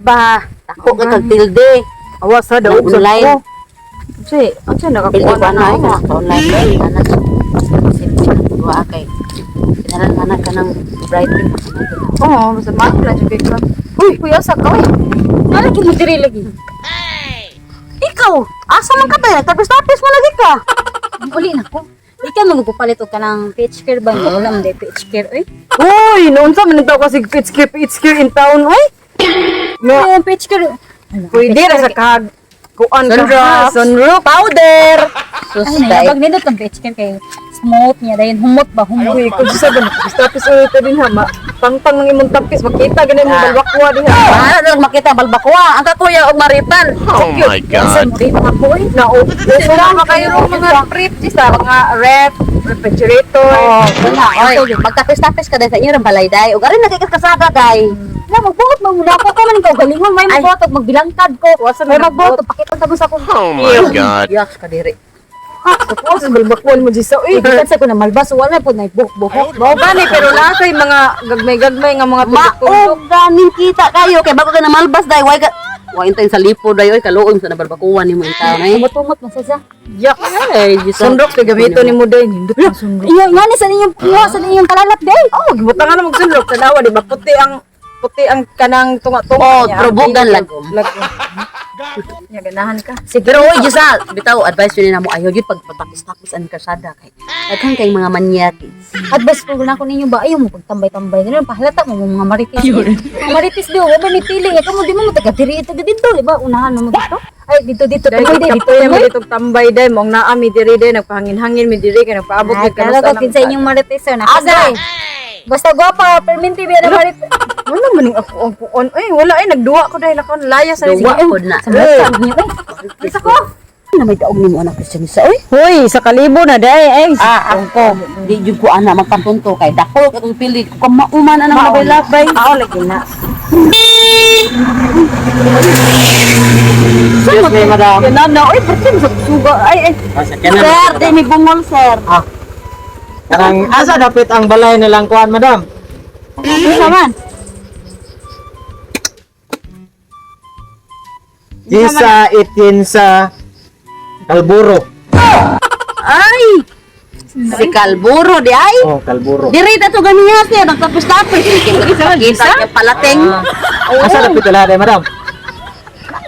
ba? Ako kay kag tilde. Awa sa daog sa Online. ko. Unsa unsa Tilde nakakuha ko na ano ay na. sa online kay ana sa simple na kay kinahanglan ana ka ng brightening. Oo, basta maayo ra jud kay ka. Uy, kuya sa ka oy. Ano mo diri lagi? Ikaw, asa man ka tayo? Tapos-tapos mo lagi ka. Uli na ko. Di ka magpapalit og kanang PH care ba? Wala man day PH care oy. Uy, noon sa man nagtaw kasi it's care in town oy. No, Ay, ang PH care. pwede ra sa kag kuan ka Sunroof. sunroof powder. Sus, Ay, nayabag nindot ang PH care kay smooth niya dayon humot ba humot. Uy, kung sa ba tapos uy ka din ha, ma. Pangpang ng imong tapis makita ganun mo balwakwa diha. Paano lang makita balbakwa? Ang kakuya og maripan. Oh my God. Di pa po eh. Na wala pa kayo mga ref, sa mga ref, refrigerator. Oh, wala. Oy, magtapis-tapis ka dahil sa inyo rin balay day. Ug arin nagkikas kasada day. Na magbuot man muna ako ka man ikaw galingon may magbuot og magbilangkad ko. Wasa May man magbuot og pakita sa sa akong Oh my God. Yaks ka diri. Ako sa balbakwan mo Jisa. Uy, gikan sa ko na malbas wala po na buhok-buhok. mao gani pero lasay mga gagmay-gagmay nga mga Mao ganing kita kayo kay bago ka na malbas day. Way ka Wa intay sa lipo day oy kaluoy sa nabalbakuan nimo in taon ay. Tumot-tumot man sa siya. Yak. Ay, Diyos. Sunrok kay gamito ni mo day nindot ang sunrok. Iyo ngani sa inyong iyo sa inyong kalalap day. Oh, gibutangan na mag sunrok tanawa di ba puti ang kanang tunga-tunga Oh, niya. probogan lagom. Lagom. Nya ganahan ka. Sige. Pero oy, Diyos ah, bitaw advice yun na mo ayaw yun pag patapis-tapis ang kasada kay. Daghan kay mga manyakis. Advice ko na ko ninyo ba ayaw mo pagtambay-tambay ganun pahalata mo mga marites. Mga marites di wa ba ni pili nga kamo di mo taga diri taga dito di ba unahan mo dito. Ay dito dito Dahil tambay day dito kapoy mo tambay. ditong tambay day mong naa mi diri day nagpahangin-hangin mi diri kay nagpaabot Ay, mi kala ko kinsa inyong marites sir na. Agay. Basta gwapa, perminti ba na marites. Wala man ning ako ang kuon. Ay, wala ay nagduwa ko dahil ako laya sa Duwa pod na. Sa mga niyo ay. Isa ko. Na may daog nimo anak Christian sa oy. Hoy, sa kalibo na day ay. Ah, ako. Di jud ko ana magpantunto kay dako kay kong pili ko mauman anang labay-labay. Ako lagi na. Excuse me, madam. Yan na, oy, perti sa suga. Ay, ay. Sir, di mi bungol, sir. Ah. Kanang asa dapit ang balay nilang kuan, madam? Ano man? Isa itin sa Kalburo. Ay! Si Kalburo di ay. Oh, Kalburo. Diri ta to ganiya sir, nagtapos-tapos. Kita niya palating. Asa dapit wala day, madam?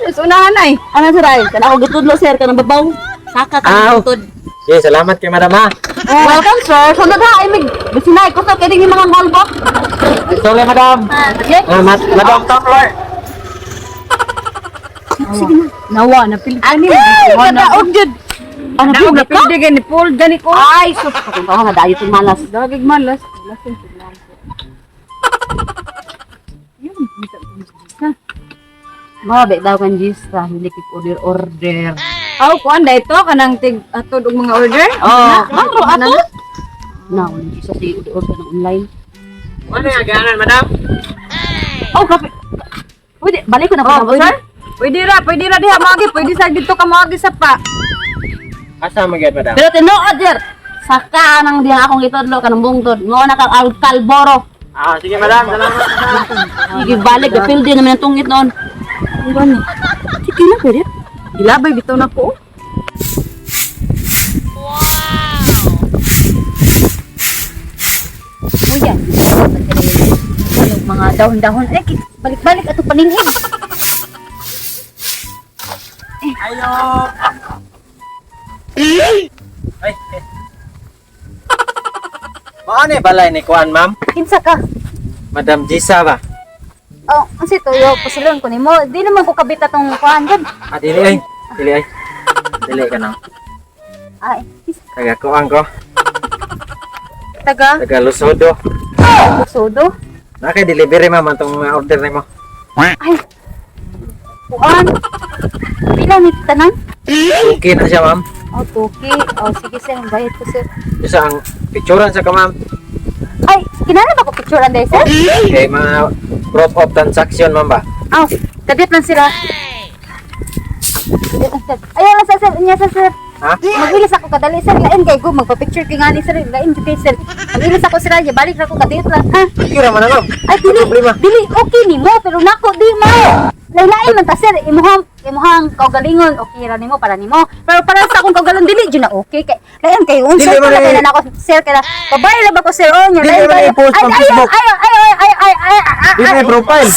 Sa unahan ay. Ano sir ay? Kana ako gitudlo sir kanang babaw. Saka ka Aw. gitud. Okay, salamat kay madam ha. Welcome sir. Sunod ha ay mig bisinay ko sa kini mga ngolbok. Sorry, madam. Okay. Ah, madam top floor. Nawa, napili. Ani kadaog jud. Ano Naog ba ka? napili gani Paul gani ko. Ay sus, kung nga dayo tong malas. Dagig malas. Mabe daw kan Jisa, hindi kik order order. Aw, kuan dai to kanang tig atod og mga order. Oh, maro ato. Na, wala Jisa si order order ng online. Ano yung ganan, madam? Oh, kape. Pwede, balik ko na Oh, po sir. Pwede ra diha moagi, pwede sa dito ka moagi sa pa. Asa magyad, madam? Pero tinuod sir. Saka nang diha akong itudlo kanang bungtod. Ngo na kang al kalboro. Ah, sige, madam. Salamat, madam. Sige balik gapil din naman ang tungit noon. Ano? Sige na pwede. Gilabay bitaw na ko. Uya. Yung mga dahon-dahon ay balik-balik ato paninhig. Ayo. Ay. eh. Maano yung balay ni kuan, ma'am? Kinsa ka? Madam Jisa ba? Oh, ang si tuyo pasilon ko nimo. Di naman ko kabit atong kuan gud. Ah, dili ay. Dili ay. Dili ka na. Ay, Taga kuan ko. taga Taga Lusodo. Sudo. Na kay delivery ma'am atong mga order nimo. Ay. Kuan. Pila ni tanan? Okay na siya, ma'am. Oh, tuki. Oh, sige sir, ang bayad ko sir. Isa ang picturean sa ka, ma'am. Ay, kinala ba ko picturean dahil sir? Kay mga proof of transaction, ma'am ba? Oh, kadit lang sila. Kadit lang sir. Ayaw lang sir, sir. Inya sir, sir. Ha? Magilis ako kadali sir. Lain kay go magpa-picture kay ngani sir. Lain jud kay sir. Magilis ako sir, ya balik ra ko kadit lang ha. Okay ra man na, ma'am. Ay dili, Problema. dili okay nimo pero nako di ma. Kay imuhang kaugalingon okay ra nimo para nimo. Pero para sa akong kaugalingon dili jud na okay kay lain kay unsa Dili ko man na eh. kay na ako sir kay na babae ra ba ko sir oh nya Dili lain man kayo. i-post Ay, pang ay, Facebook. Ay ay ay ay ay ay ay Di na ay. profile.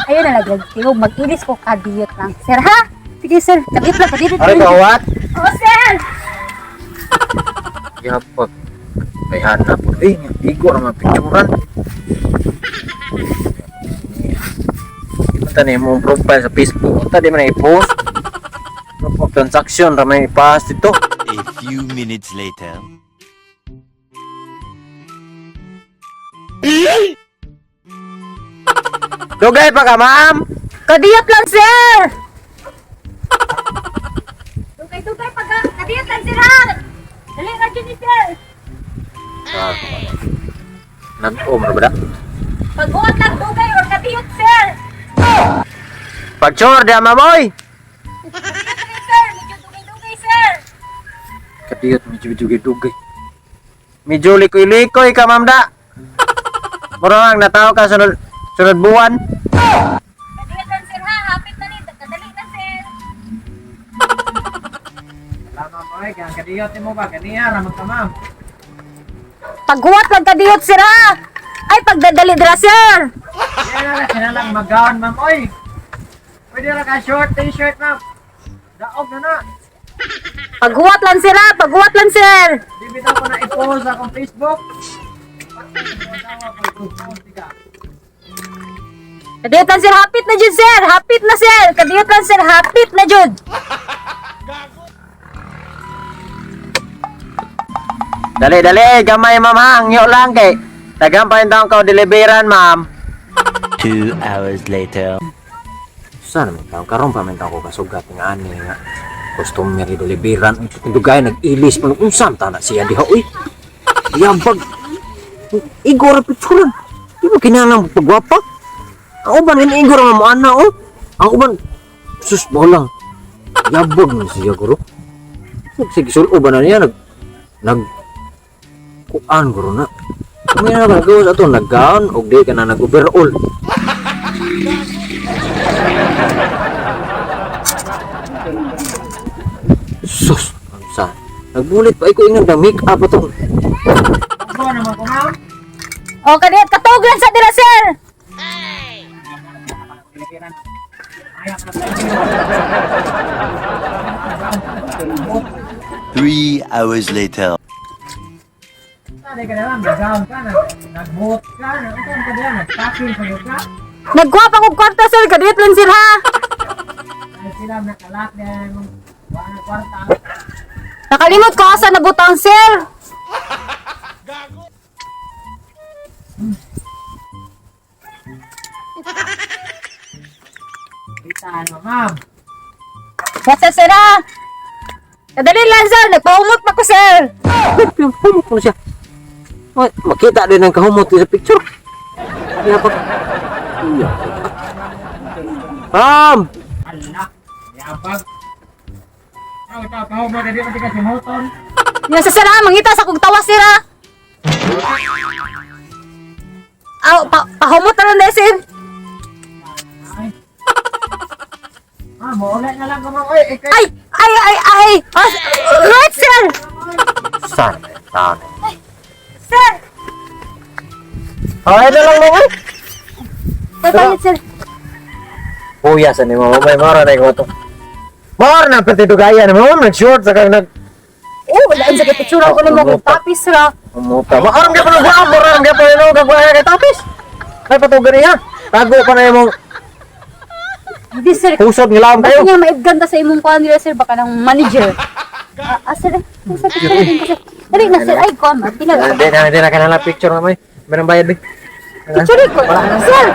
Ayun na naglagtiog mag-ilis ko kadiyot lang sir ha. Sige sir, kadiyot lang kadiyot. Aray ka what? Oh sir. Yapag. Ay hanap. Eh, igo ra man picturean. Unta ni mo profile sa Facebook. Unta di man na i-post. Proof of transaction ra man i-pass dito. A few minutes later. Dugay pa ka, ma'am. Kadiyot lang sir. Dugay-dugay pag kadiyot lang sir ha. Dali ra jud ni sir. Nag-om ra ba da? Pagbuhat lang dugay or kadiyot sir. Pag-sure, di ma'am, oy. Dugay sir, medyo dugay-dugay sir. Kadiyot, medyo dugay-dugay. Medyo likoy-likoy ka, ma'am da. Mura lang, nataw ka sunod, sunod buwan. Kadiyot lang sir ha, hapit na ni, kadali na sir. Ma'am, oy, kadiyot mo ba? Kaniya, ramag ka, ma'am. Paghuwat lang kadiyot sir ha. Ay pagdadali dira sir. Yan na, sinalang mag-gown, ma'am, oy. Pwede na ka short t-shirt, ma'am. Daog na na. Paghuwat lang sir ha, paghuwat lang sir. Di bitaw ko na i-post akong Facebook. Kadiyot lang sir, hapit na jud sir, hapit na sir. Kadiyot lang sir, hapit na jud. Dali, dali, gamay, ma'am, ha. Angyo lang, kay. Daghang pa yung taong ka deliveran, ma'am. 2 hours later. Saan naman taong karon pa man taong ko kasugat nga ani nga customer deliveran ang dugay nag-ilis man unsa man ta na siya diha uy. Yabag. Igor picturean. Di ba kinahanglan pagwapa? Ang uban ini igor nga mo ana oh. Ang uban sus bolang. Yabag man siya guro. Sige sulo ba na niya nag nag kuan guro na. Kami na nagawas ato naggaon og di ka na nag-overall. Sus, ang sa. Nagbulit pa iko ingan na make up atong. O kadiyot katog lang sa dira sir. 3 hours later. Nagkuha pa kog kwarta sir, kadiyot lang sir ha. Nakalimot ko asa nabutang sir. Basta sir ha. Kadali lang sir, nagpaumot pa ko sir. Humot mo siya. Ay, makita din ang kahumot sa picture. Kaya pa. Iya. Ma'am! Yan sa sir ha, mangita sa kog tawa sir ha. Aw, pa pahumot na lang dahil, sir. Ay, ay, ay, ay. Ah, right sir. Saan? Saan? Sir. Ay, na lang mo. Papalit sir. Kuya sa ni mama may mara na ikaw to. Mara na pati dugayan mo nag short sa kang nag Oh, wala sa picture ako nimo kog tapis ra. umuta. Maaram gyud pa nagwa, mara gyud pa no kag kay tapis. Ay patugan niya. Tago pa na imong Hindi sir. kusod nga laom Basta kayo. niya maibganda sa imong kuan nila sir baka ng manager. Ah, ah, sir, kung sa picture din kasi. Dali na sir, ay kuan man. Tingnan. Hindi na, hindi na kanala picture mamay. Meron bayad eh. Picture ko. Sir.